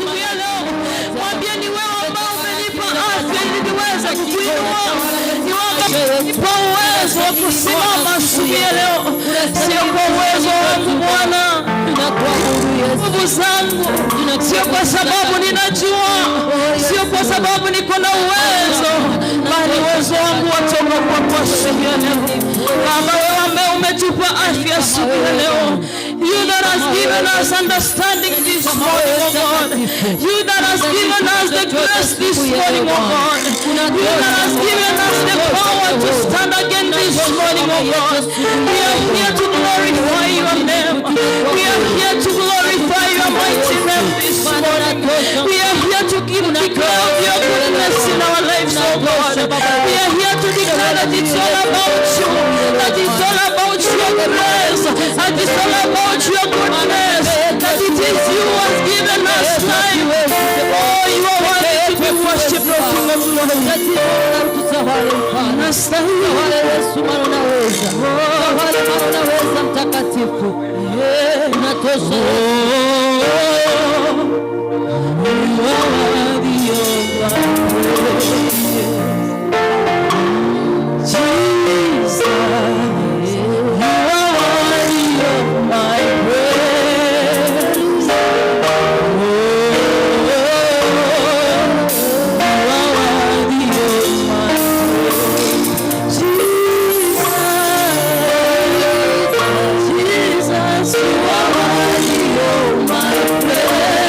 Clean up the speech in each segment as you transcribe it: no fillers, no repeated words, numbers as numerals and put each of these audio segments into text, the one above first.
asubuhi ya leo. Mwambie ni wewe ambao umenipa afya ili niweze kukuinua. Ni wewe ambaye umenipa uwezo wa kusimama asubuhi ya leo, sio kwa uwezo wangu, Bwana, nguvu zangu, sio kwa sababu ninajua, sio kwa sababu niko na uwezo, bali uwezo wangu watoka kwako asubuhi ya leo. Baba, wewe ambaye umetupa afya asubuhi ya leo, you that has given us understanding this morning, oh God, you that has given us the grace this morning, oh God, you that has given us the power to stand again this morning, oh God, we are here to glorify your name. We are here to glorify your mighty name this morning. We are here to give declare of your goodness in our lives, oh God. We are here to declare that it's all about you, that it's all about your grace, that it's all about your goodness, that it is you who has given us life. Oh, you are worthy to be worshipped, O King of Glory. Tawale Yesu, maana unaweza. Tawale, maana unaweza, mtakatifu. Unatosha. You are worthy of our praise. Jesus, you are worthy of my praise. Oh, you are worthy of my praise. Jesus, Jesus, you are worthy of my praise.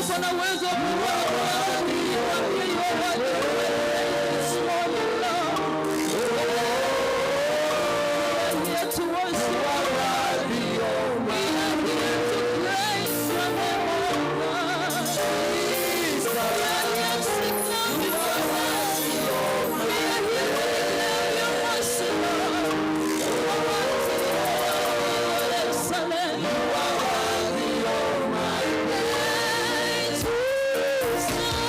Uko na uwezo wa kuwa. Mwambie you are worthy this morning, Lord. We are here to worship you. We are here to praise your name, oh God. We are here to declare before us. We are here to declare your mercy, Lord. You are worthy, oh excellent. You are worthy, oh my Jesus.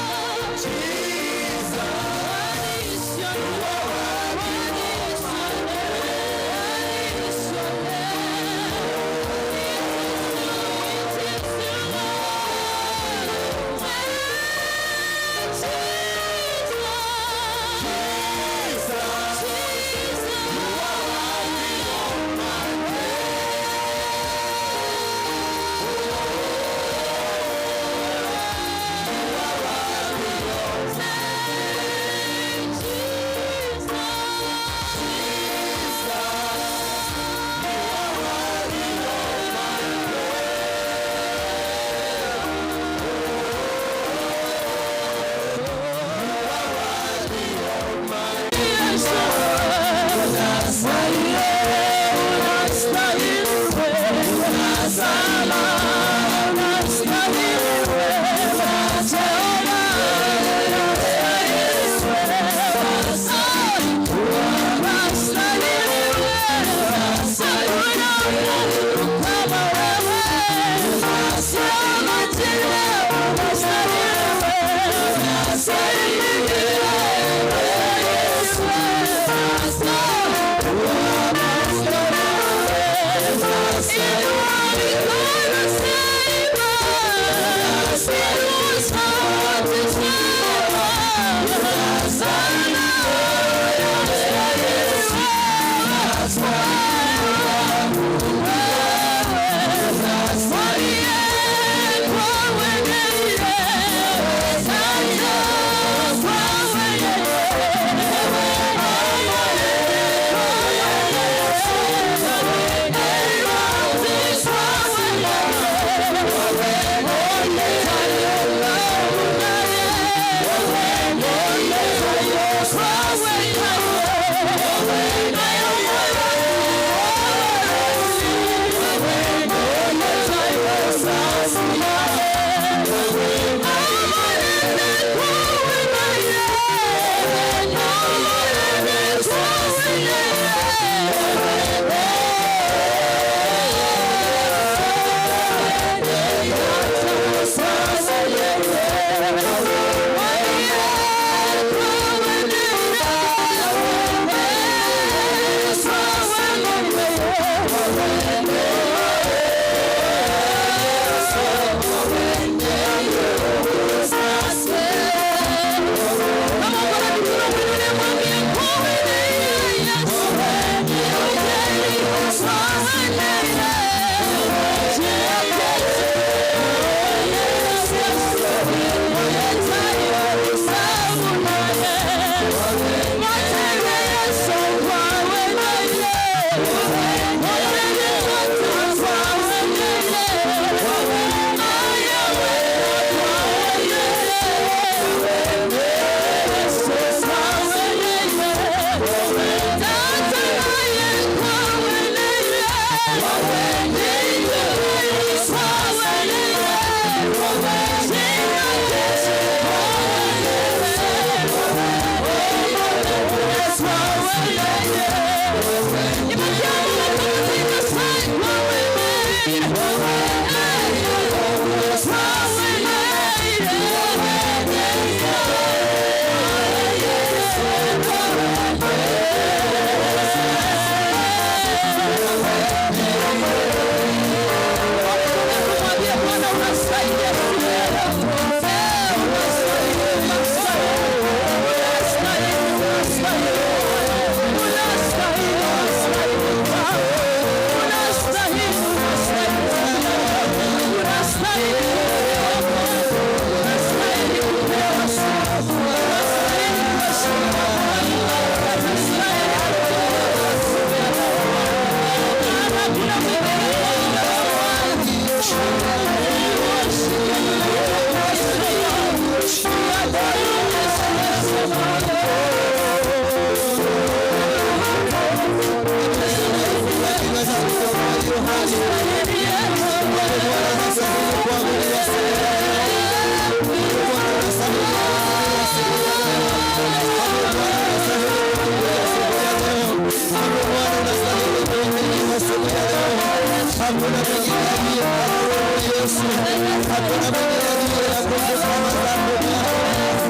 Hakuna mwingine aliye na nguvu kama zako Bwana.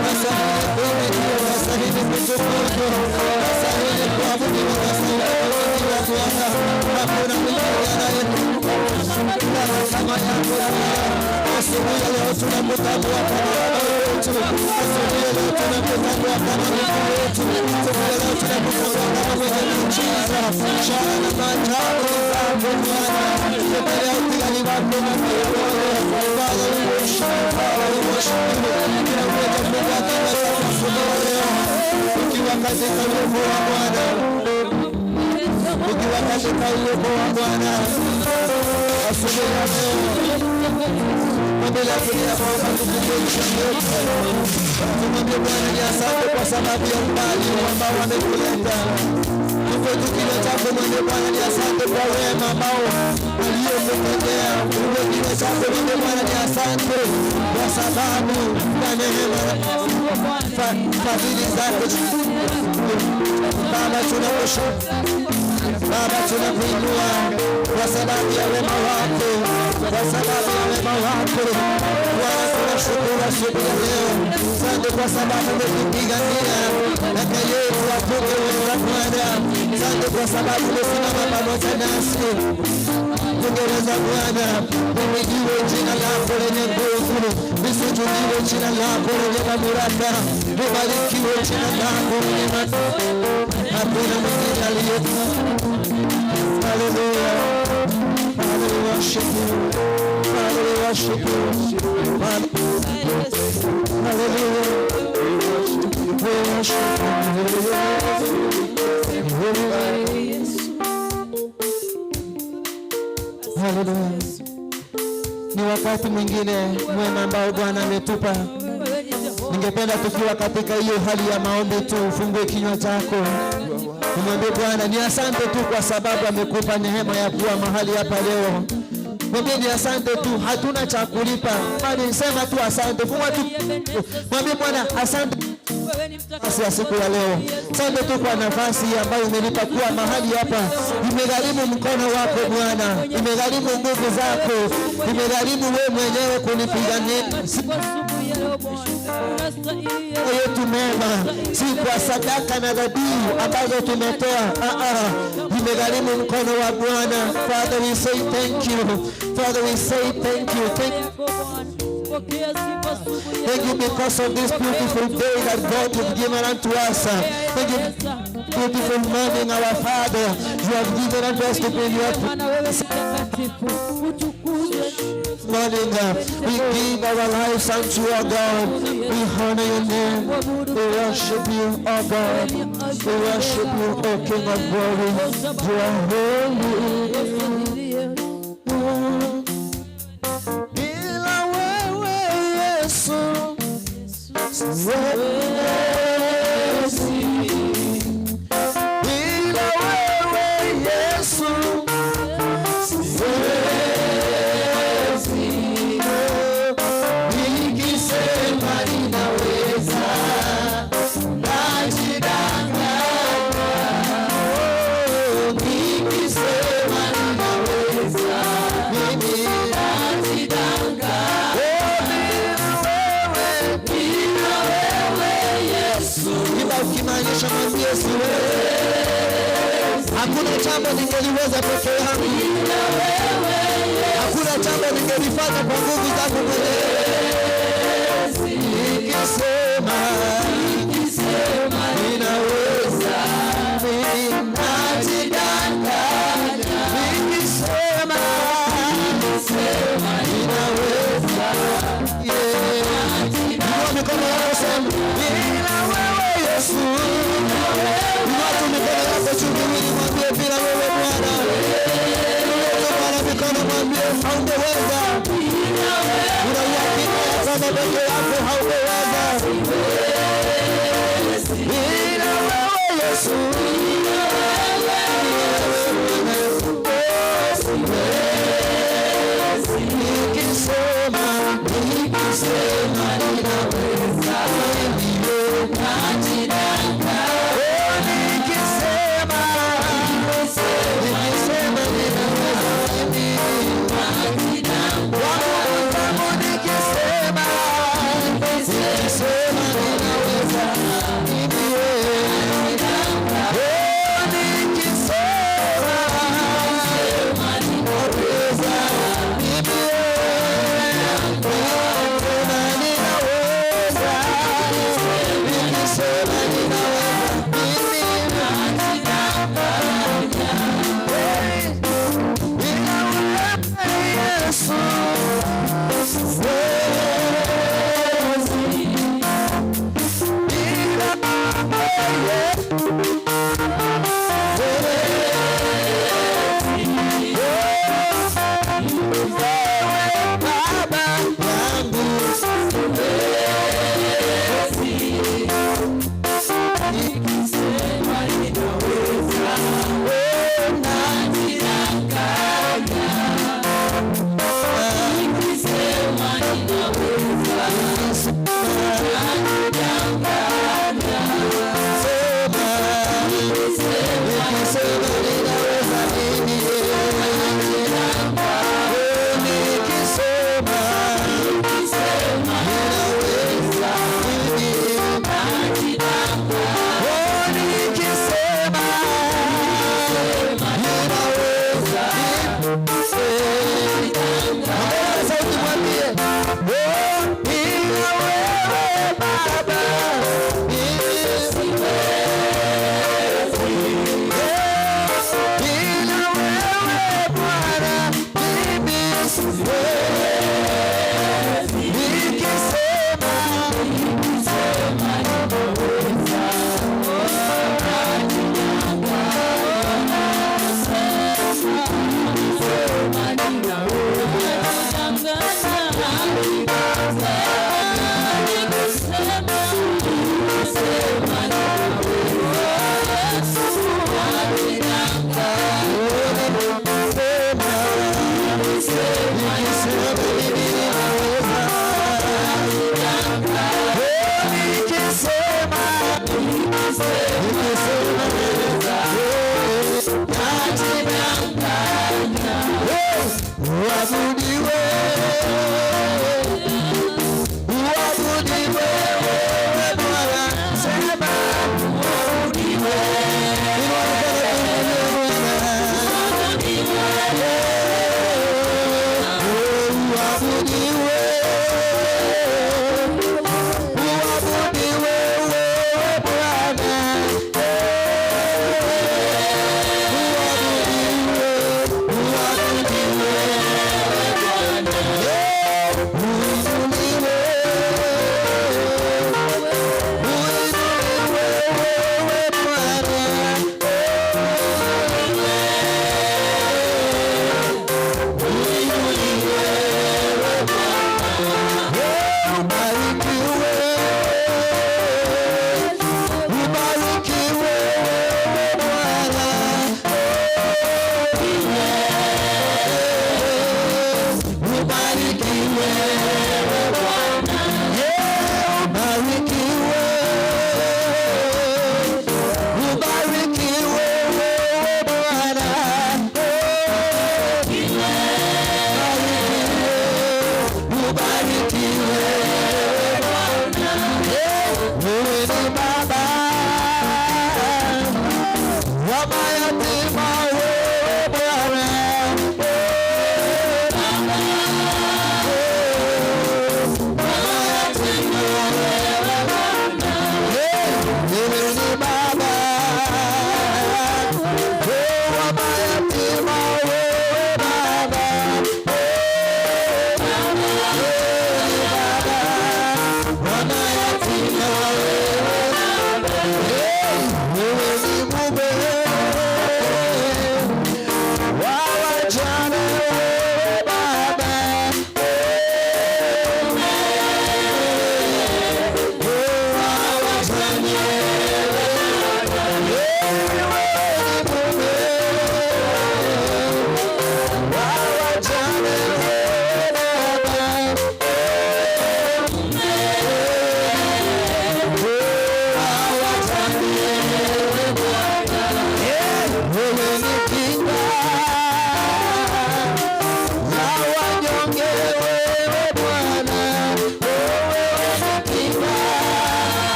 Unastahili kuhimidiwa, unastahili kutukuzwa, unastahili kuabudiwa, unastahili kusifiwa Bwana. Hakuna mwingine anaye kama yako Bwana. Asubuhi ya leo tunakutambua kama Baba yetu. Asubuhi ya leo tunakutambua kama Mungu wetu. Asubuhi ya leo tunakutambua kama mwenye miujiza, ishara na maajabu zako Bwana. Tembelea upigaji wako na mioyo. Father, we worship you. Father, we worship you. Kila mmoja fungua kinywa chako asubuhi ya leo, ukiwa katika uwepo wa Bwana, ukiwa katika uwepo wa Bwana asubuhi ya leo, bila kulia kwamba tukumbushe yote, tumwambie Bwana ni asante kwa sababu ya umbali ambao amekuleta. Tupe tu kinywa chako, mwambie Bwana ni asante kwa wema ambao aliyokutendea. Fungue kinywa chako, mwambie Bwana ni asante kwa sababu ya neema, fadhili zake. Baba, tunakushukuru. Baba, tunakuinua kwa sababu ya wema wako, kwa sababu ya wema wako. Bwana, tunashukuru asubuhi ya leo. Asante kwa sababu umetupigania na yetu hatungeweza Bwana. Asante kwa sababu umesimama pamoja nasi, tungeweza Bwana. Lihimidiwe jina lako lenye nguvu, lisujudiwe jina lako lenye mamlaka, libarikiwe jina lako lenye. Hakuna mwingine aliye. Hallelujah. Father, we worship you. Father, we worship you. Father, hallelujah. We worship you. Hallelujah. Ni wakati mwingine mwema ambao Bwana ametupa. Ningependa tukiwa katika hiyo hali ya maombi tu, ufungue kinywa chako umwambie Bwana ni asante tu kwa sababu amekupa neema ya kuwa mahali hapa leo. Mwambie ni asante tu, hatuna cha kulipa, bali sema tu asante. Fungua tu, mwambie Bwana asante nafasi ya siku ya leo. Asante tu kwa nafasi ambayo umenipa kuwa mahali hapa. Imegharimu mkono wako Bwana, imegharimu nguvu zako, imegharimu wewe mwenyewe kunipigania yetu mema, si kwa sadaka na dhabihu ambazo tumetoa. Ah, ah, imegharimu mkono wa Bwana. Father, we say thank you. Father, we say thank you. Thank you because of this beautiful day that God has given unto us. Thank you, beautiful morning, our Father. You have given unto us to be in your morning. We give our lives unto our God. We honor your name. We worship you, O God. We worship you, O King of glory. You are holy. Bila wewe Yesu, siwezi. Bila wewe Yesu, siwezi. Nikisema ninaweza, najidanganya. Nikisema ninaweza, mimi najidanganya. Oh, bila wewe, bila wewe Yesu. Imba ukimaanisha, mwambie siwezi. Hakuna jambo ningeliweza peke yangu. Hakuna jambo ningelifanya kwa nguvu zangu mwenyewe. Nikisema ninaweza, mimi najidanganya. Nikisema ninaweza, yeah. Inua mikono yako, sema bila wewe Yesu. Inua tu mikono yako juu miwili, mwambie bila wewe Bwana. Inua tu Bwana mikono, mwambie haungeweza. Una uhakika ya kwamba peke yako haungeweza. Bila wewe Yesu. Bila wewe Bwana. Nikisema, nikisema ninaweza, mimi najidanganya. Oh, nikisema, nikisema ninaweza, mimi kwa nguvu zangu.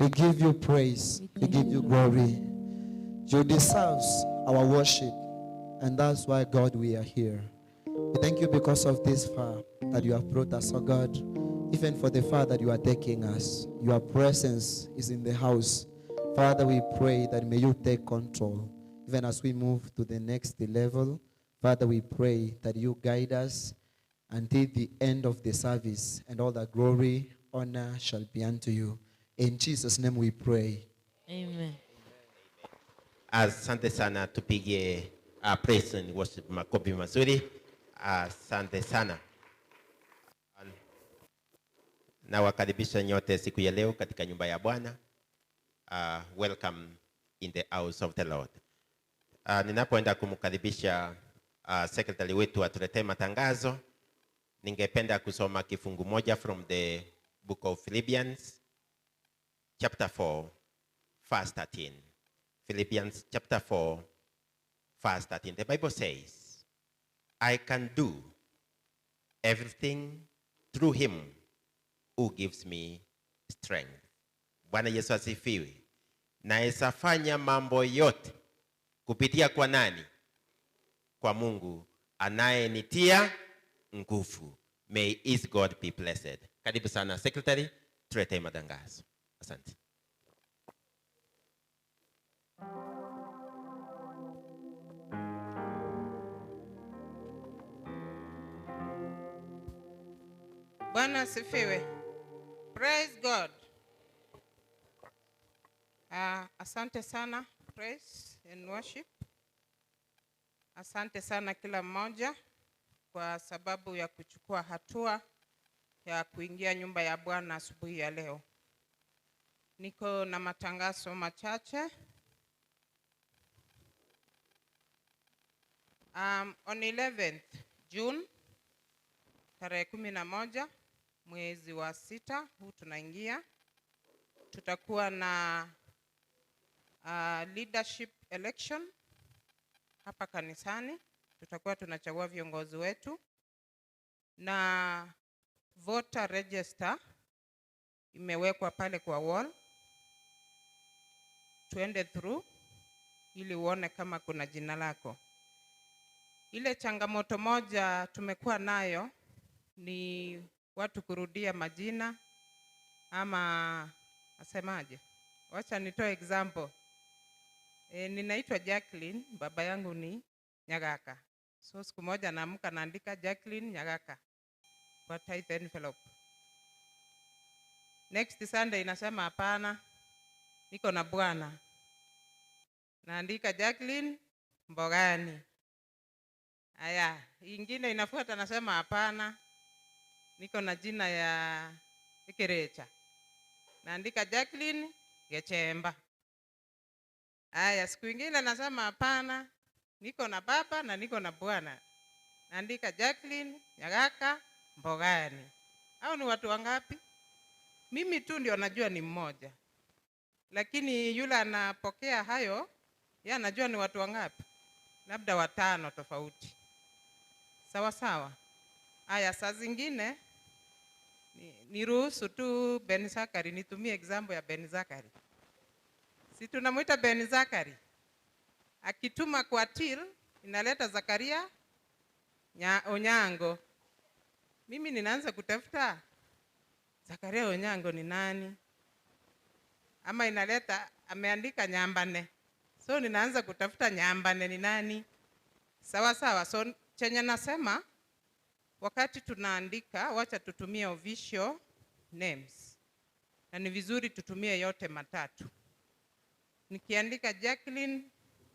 We give you praise. We give you glory. You deserve our worship. And that's why, God, we are here. We thank you because of this far that you have brought us, oh God. Even for the far that you are taking us. Your presence is in the house. Father, we pray that may you take control. Even as we move to the next level, Father, we pray that you guide us until the end of the service, and all the glory, honor shall be unto you. In Jesus' name we pray. Amen. Asante sana, tupige praise and worship makofi mazuri. Asante sana. Nawakaribisha nyote siku ya leo katika nyumba ya Bwana. Welcome in the house of the Lord. Ninapoenda kumkaribisha secretary wetu atuletee matangazo, ningependa kusoma kifungu moja from the book of Philippians chapter 4 verse 13. Philippians chapter 4 verse 13. The Bible says, I can do everything through him who gives me strength. Bwana Yesu asifiwe. Naweza fanya mambo yote kupitia kwa nani? Kwa Mungu anayenitia nguvu. May his God be blessed. Karibu sana secretary, tuletee matangazo. Asante. Bwana asifiwe. Praise God. Asante sana praise and worship. Asante sana kila mmoja kwa sababu ya kuchukua hatua ya kuingia nyumba ya Bwana asubuhi ya leo. Niko na matangazo machache. On 11th June, tarehe 11 mwezi wa 6 huu tunaingia, tutakuwa na leadership election hapa kanisani. Tutakuwa tunachagua viongozi wetu, na voter register imewekwa pale kwa wall. Tuende through ili uone kama kuna jina lako. Ile changamoto moja tumekuwa nayo ni watu kurudia majina, ama asemaje? Wacha nitoe example. Ninaitwa Jacqueline, baba yangu ni Nyagaka. So siku moja naamka naandika Jacqueline Nyagaka kwa tithe envelope. Next Sunday inasema hapana, niko na bwana. Naandika Jacqueline Mbogani. Aya, ingine inafuata nasema hapana, niko na jina ya Ikerecha. Naandika Jacqueline Gechemba. Aya, siku ingine nasema hapana, niko na baba na niko na bwana. Naandika Jacqueline Nyagaka Mbogani. Hao ni watu wangapi? Mimi tu ndio najua ni mmoja. Lakini yule anapokea hayo, yeye anajua ni watu wangapi? Labda watano tofauti. Sawa sawa. Aya, saa zingine niruhusu tu Ben Zakari, nitumie example ya Ben Zakari. Si tunamuita Ben Zakari. Akituma kwa till inaleta Zakaria Onyango. Mimi ninaanza kutafuta Zakaria Onyango ni nani? Ama inaleta ameandika Nyambane. So ninaanza kutafuta Nyambane ni nani? Sawa sawa. So chenye nasema, wakati tunaandika wacha tutumie official names. Na ni vizuri tutumie yote matatu. Nikiandika Jacqueline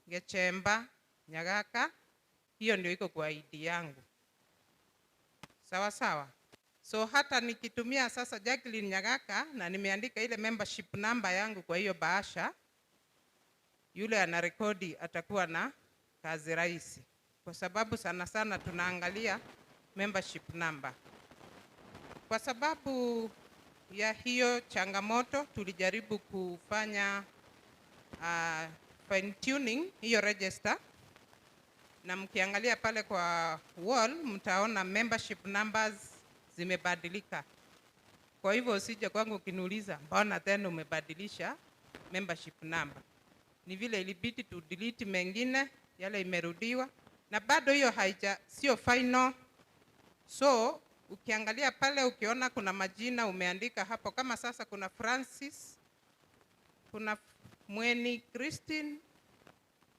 Gechemba Nyagaka, hiyo ndio iko kwa ID yangu. Sawa sawa. So hata nikitumia sasa Jacqueline Nyagaka na nimeandika ile membership number yangu kwa hiyo bahasha, yule anarekodi atakuwa na kazi rahisi, kwa sababu sana sana tunaangalia membership number. Kwa sababu ya hiyo changamoto tulijaribu kufanya fine tuning hiyo register, na mkiangalia pale kwa wall mtaona membership numbers zimebadilika. Kwa hivyo usije kwangu ukiniuliza mbona tena umebadilisha membership number. Ni vile ilibidi tu delete mengine yale imerudiwa, na bado hiyo haija, sio final. So ukiangalia pale ukiona kuna majina umeandika hapo, kama sasa kuna Francis, kuna Mweni Christine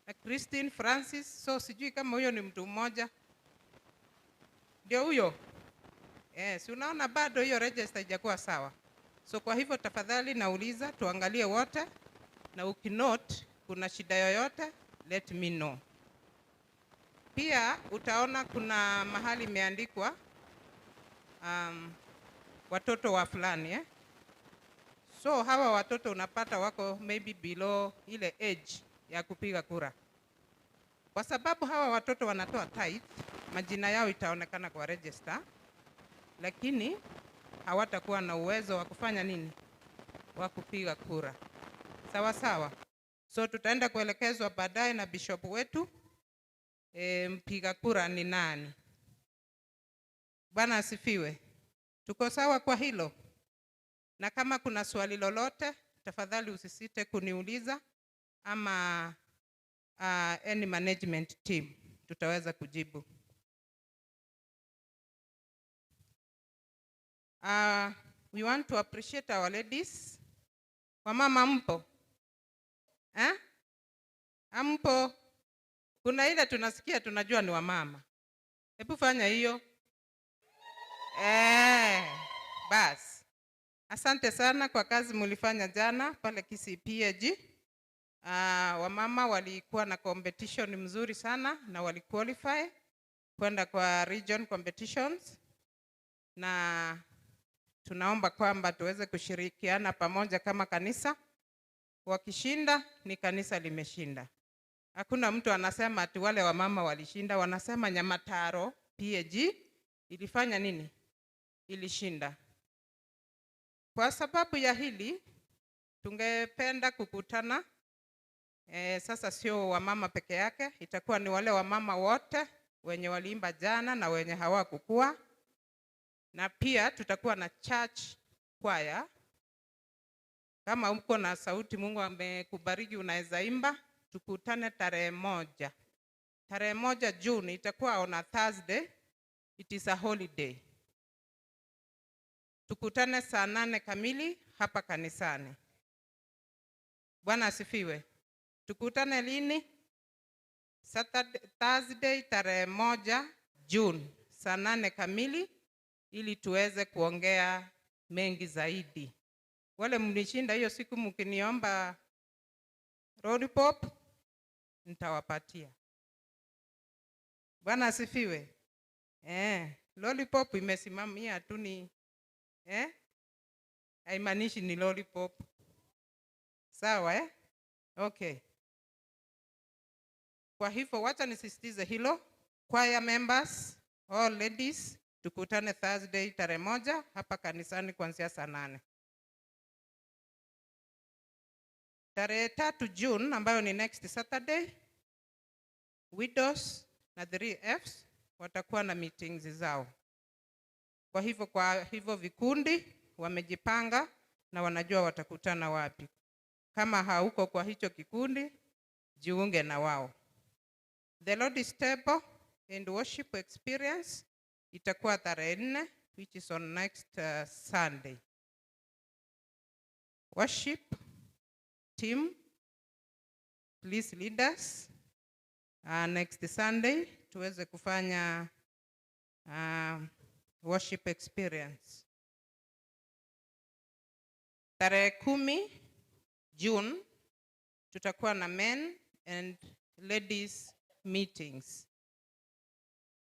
na Christine Francis, so sijui kama huyo ni mtu mmoja, ndio huyo. Si unaona bado hiyo register haijakuwa sawa. So kwa hivyo tafadhali nauliza tuangalie wote, na ukinote kuna shida yoyote let me know. Pia utaona kuna mahali imeandikwa watoto wa fulani, eh? So hawa watoto unapata wako maybe below ile age ya kupiga kura. Kwa sababu hawa watoto wanatoa tithe, majina yao itaonekana kwa register, lakini hawatakuwa na uwezo wa kufanya nini? Wa kupiga kura. Sawa sawa. So tutaenda kuelekezwa baadaye na bishop wetu, mpiga kura ni nani. Bwana asifiwe. Tuko sawa kwa hilo? Na kama kuna swali lolote, tafadhali usisite kuniuliza ama any management team tutaweza kujibu. We want to appreciate our ladies. Wamama mpo? Eh? Ampo? Kuna ile tunasikia tunajua ni wamama. Hebu fanya hiyo. Bas. Asante sana kwa kazi mlifanya jana pale KCPAG. Wamama walikuwa na competition mzuri sana na waliqualify kwenda kwa region competitions, na tunaomba kwamba tuweze kushirikiana pamoja kama kanisa. Wakishinda ni kanisa limeshinda. Hakuna mtu anasema ati wale wamama walishinda, wanasema Nyamataro PAG ilifanya nini? Ilishinda. Kwa sababu ya hili tungependa kukutana. Sasa sio wamama peke yake, itakuwa ni wale wamama wote wenye waliimba jana na wenye hawakukua. Na pia tutakuwa na church choir. Kama uko na sauti Mungu amekubariki unaweza imba, tukutane tarehe 1. Tarehe 1 June itakuwa on a Thursday. It is a holiday. Tukutane saa 8 kamili hapa kanisani. Bwana asifiwe. Tukutane lini? Saturday, Thursday tarehe 1 June saa 8 kamili, ili tuweze kuongea mengi zaidi. Wale mlishinda hiyo siku mkiniomba lollipop nitawapatia. Bwana asifiwe. Lollipop imesimamia tu ni haimaanishi ni lollipop. Sawa, eh? Okay. Kwa hivyo wacha nisisitize hilo. Choir members, all ladies, tukutane Thursday tarehe 1 hapa kanisani kuanzia saa 8. Tarehe 3 June ambayo ni next Saturday, widows na 3Fs watakuwa na meetings zao. Kwa hivyo vikundi wamejipanga na wanajua watakutana wapi. Kama hauko kwa hicho kikundi, jiunge na wao. The Lord's Table and Worship Experience itakuwa tarehe 4, which is on next Sunday. Worship team, please lead us next Sunday tuweze kufanya worship experience. Tarehe 10 June tutakuwa na men and ladies meetings.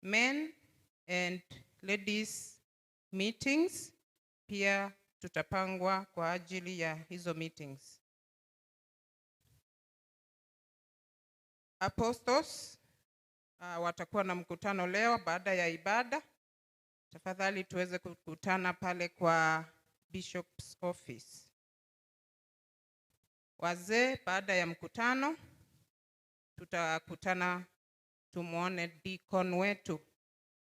Men and ladies meetings pia tutapangwa kwa ajili ya hizo meetings. Apostles watakuwa na mkutano leo baada ya ibada. Tafadhali tuweze kukutana pale kwa Bishop's office. Wazee baada ya mkutano tutakutana tumuone deacon wetu.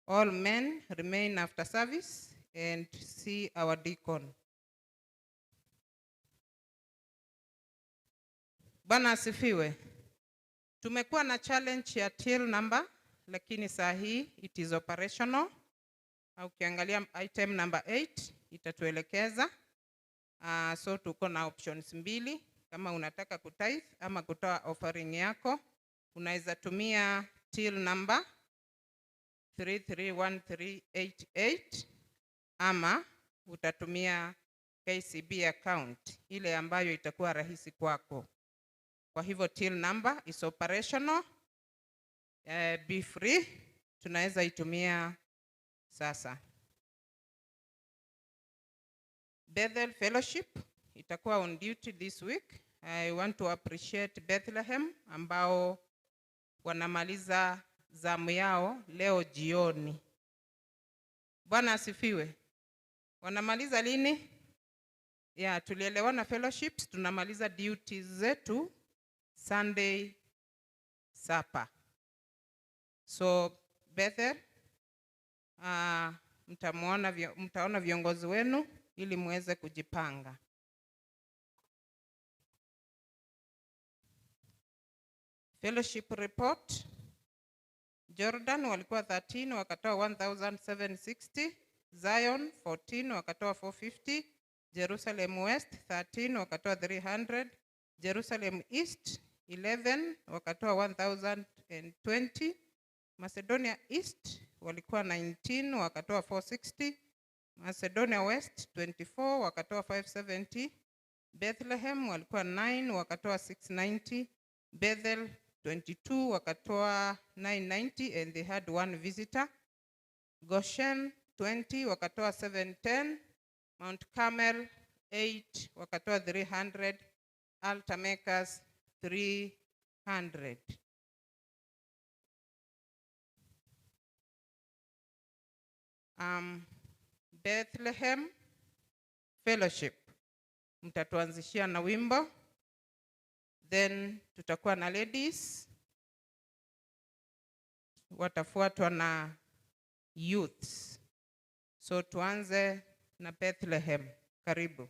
All men remain after service and see our deacon. Bwana asifiwe. Tumekuwa na challenge ya till number, lakini saa hii it is operational. Au ukiangalia item number 8 itatuelekeza. So tuko na options mbili, kama unataka kutithe ama kutoa offering yako, unaweza tumia till number 331388 ama utatumia KCB account ile ambayo itakuwa rahisi kwako. Kwa hivyo till number is operational. Be free, tunaweza itumia sasa. Bethel Fellowship itakuwa on duty this week. I want to appreciate Bethlehem ambao wanamaliza zamu yao leo jioni. Bwana asifiwe. Wanamaliza lini? Yeah, tulielewana fellowships tunamaliza duties zetu Sunday supper. So Bethel, mtaona viongozi wenu ili muweze kujipanga. Fellowship report. Jordan walikuwa 13 wakatoa 1760, Zion 14 wakatoa 450, Jerusalem West 13 wakatoa 300, Jerusalem East 11 wakatoa 1020, Macedonia East walikuwa 19 wakatoa 460, Macedonia West 24 wakatoa 570, Bethlehem walikuwa 9 wakatoa 690, Bethel 22 wakatoa 990 and they had one visitor. Goshen 20 wakatoa 710, Mount Carmel 8 wakatoa 300, Altar Makers 300. Bethlehem Fellowship mtatuanzishia na wimbo, then tutakuwa na ladies, watafuatwa na youths. So tuanze na Bethlehem. Karibu.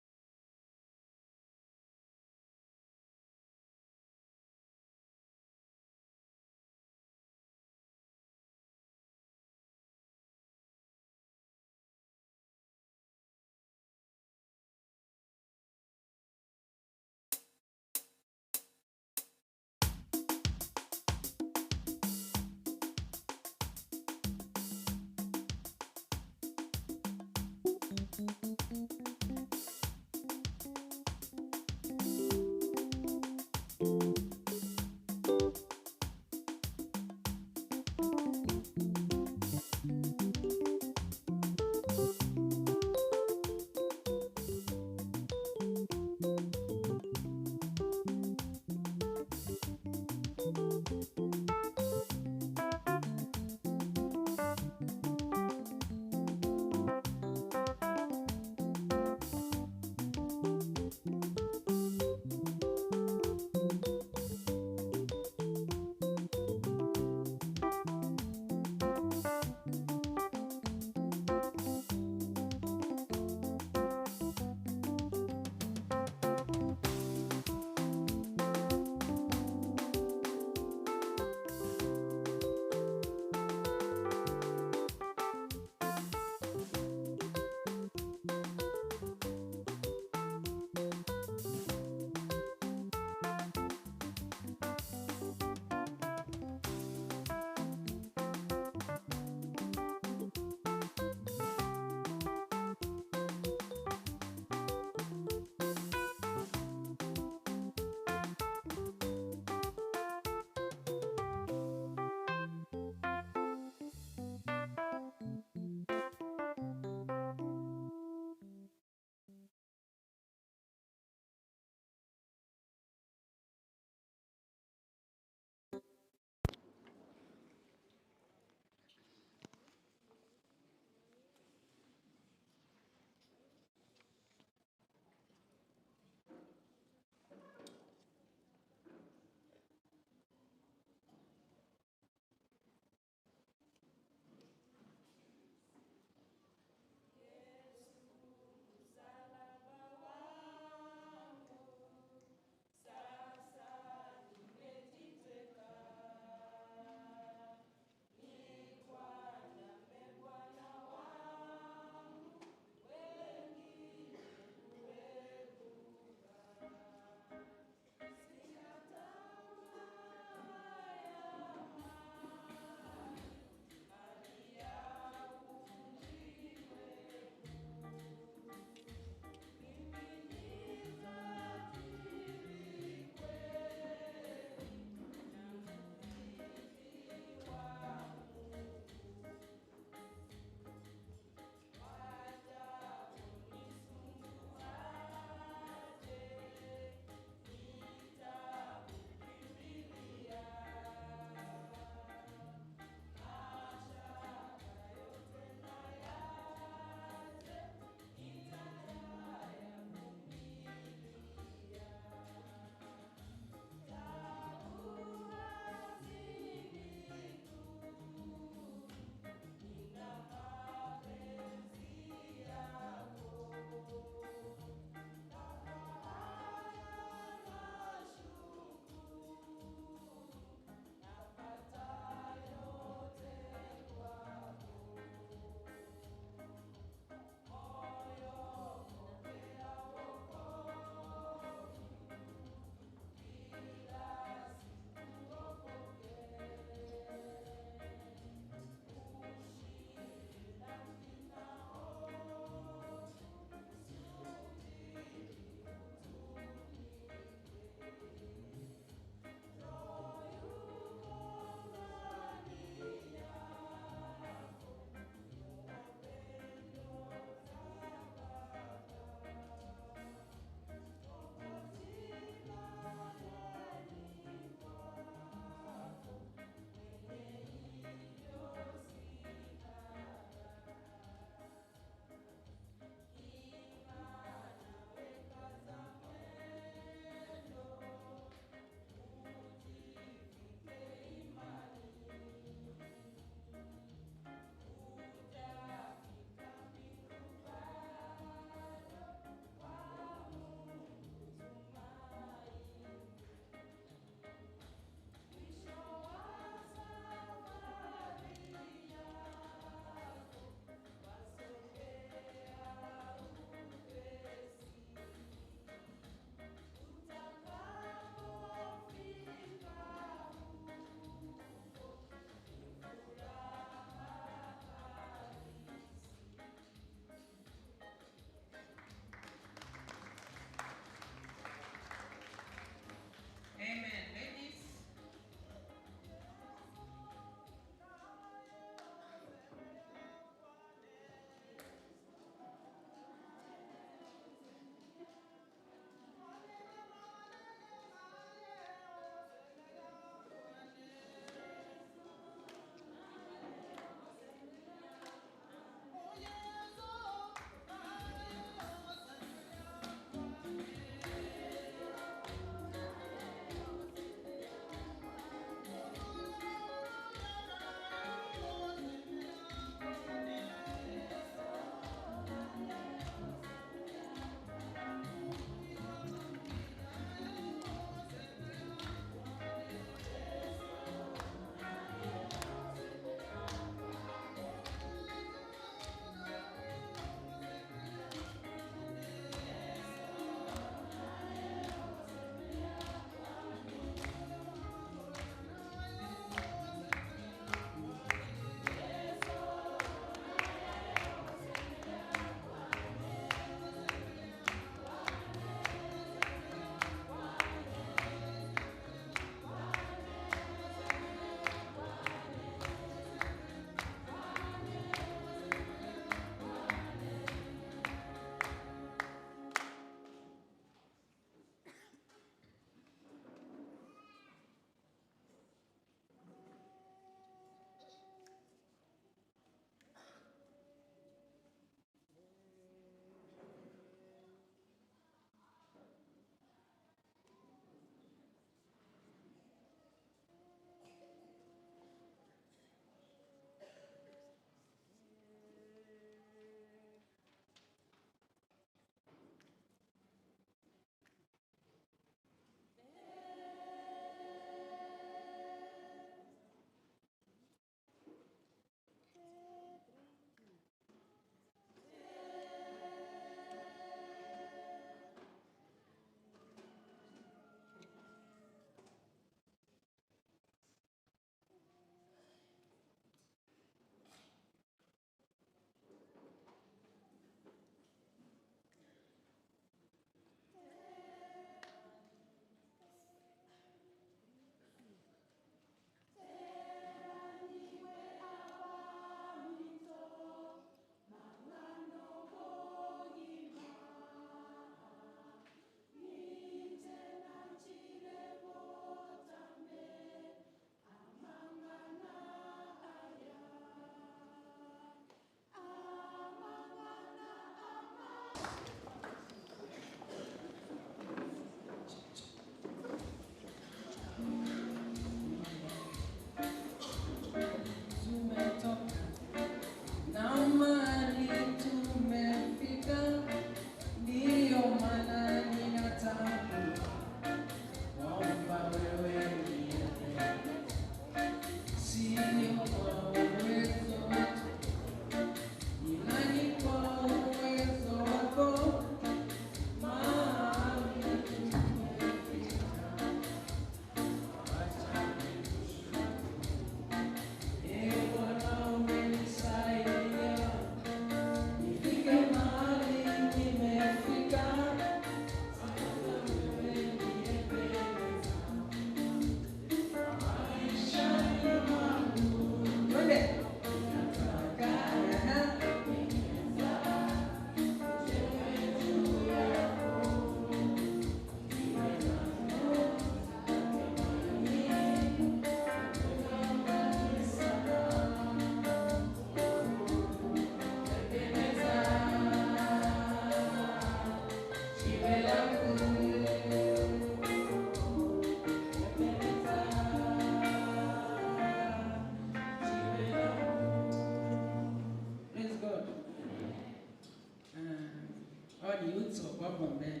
Hawa ni youths wako hapo mbele.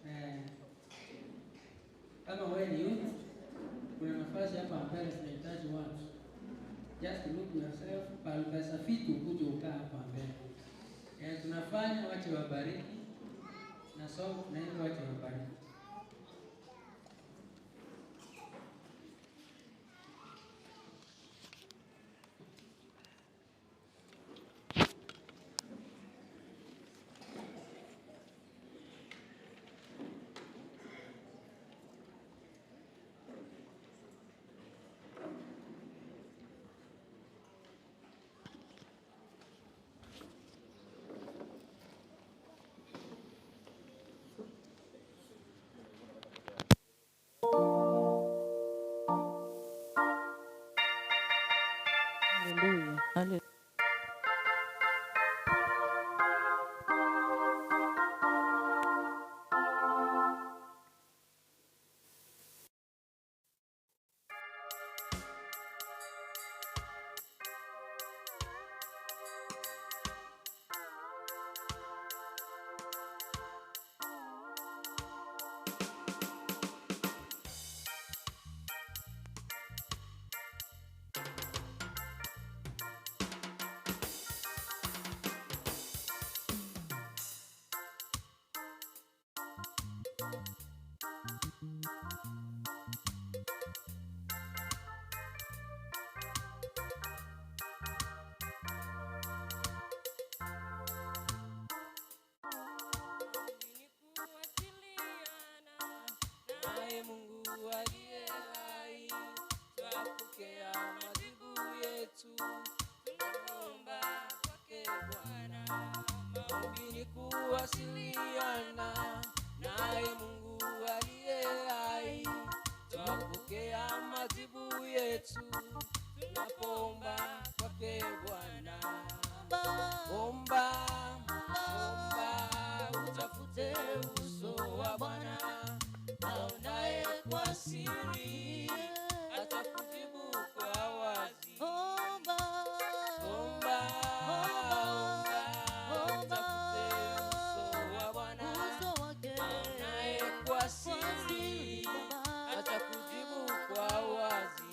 Eh, kama wewe ni youth, kuna nafasi hapa mbele tunahitaji watu. Just look yourself, pahali pesa fit ukuje ukaa hapa mbele. Eh, tunafanya wache wabariki na song tunaimba wache wabariki. Haleluya. Haleluya. Naye Mungu aliye hai, twapokea majibu yetu tunaomba kwake Bwana. Maombi ni kuwasiliana naye Mungu aliye hai, twapokea majibu yetu tunapoomba kwake Bwana. Omba, omba, utafute uso wa Bwana aonaye kwa siri atakujibu kwa wazi. Omba, omba, utafute uso wa Bwana aonaye kwa siri atakujibu kwa wazi.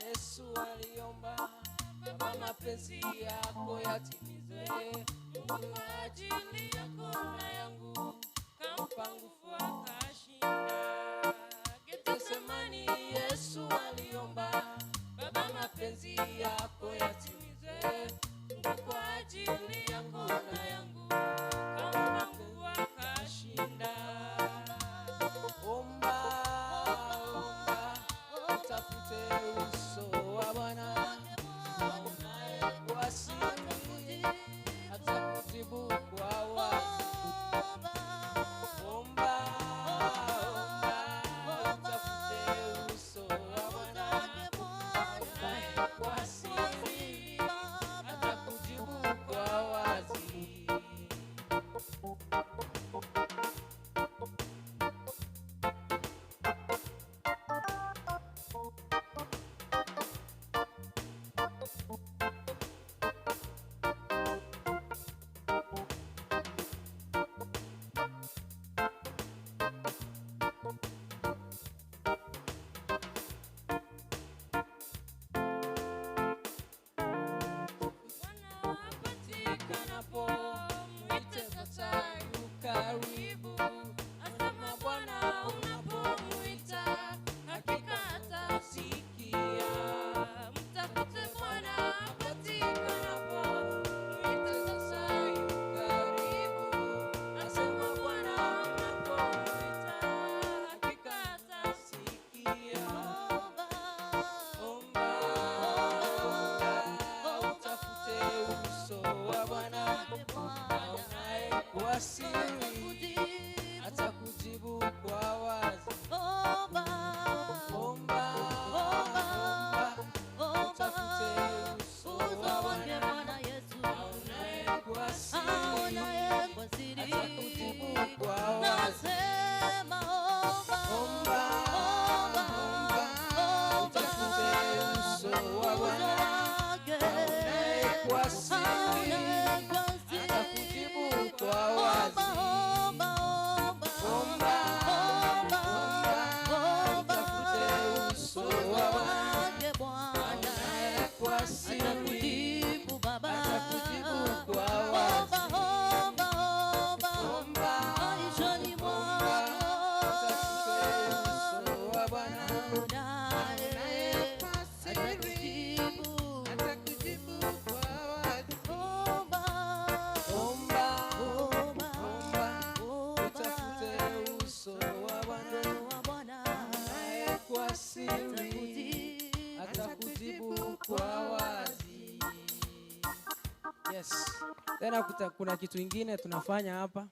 Yesu aliomba, Baba, mapenzi yako yatimizwe. Mungu kwa ajili yako na yangu, kampa nguvu akashinda. Getsemani Yesu aliomba, Baba, mapenzi yako yatimizwe. Mungu kwa ajili yako na yangu, kampa nguvu akashinda. Omba, omba, utafute uso wa Bwana, aonaye kwa siri atakujibu kwa wazi. Omba, omba, utafute uso wa Bwana, aonaye kwa siri atakujibu kwa wazi. kwa siri atakujibu kwa wazi. Omba, Omba, omba, omba, utafute uso uso wa wake Bwana. Bwana Yesu. Aonaye kwa siri Aonaye kwa siri. atakujibu kwa wazi. Nasema omba, Omba, omba, omba, omba, utafute uso wa uso Bwana. wake. Aonaye kwa siri Aonaye kwa siri. atakujibu kwa wazi. Omba, omba, Omba, omba, omba, utafute uso uso wa Bwana. wake Bwana. Aonaye kwa siri Atakujibu Baba. atakujibu kwa wazi. Omba, omba, omba, Omba, maishani mwako. utafute uso wa Bwana. Aonaye Kwa siri atakujibu. atakujibu kwa wazi. Omba, Omba, omba, omba, omba, utafute uso wa Bwana. wa Bwana. Aonaye kwa siri Atakujibu. atakujibu kwa wazi. Yes. Tena kuna kitu ingine tunafanya hapa.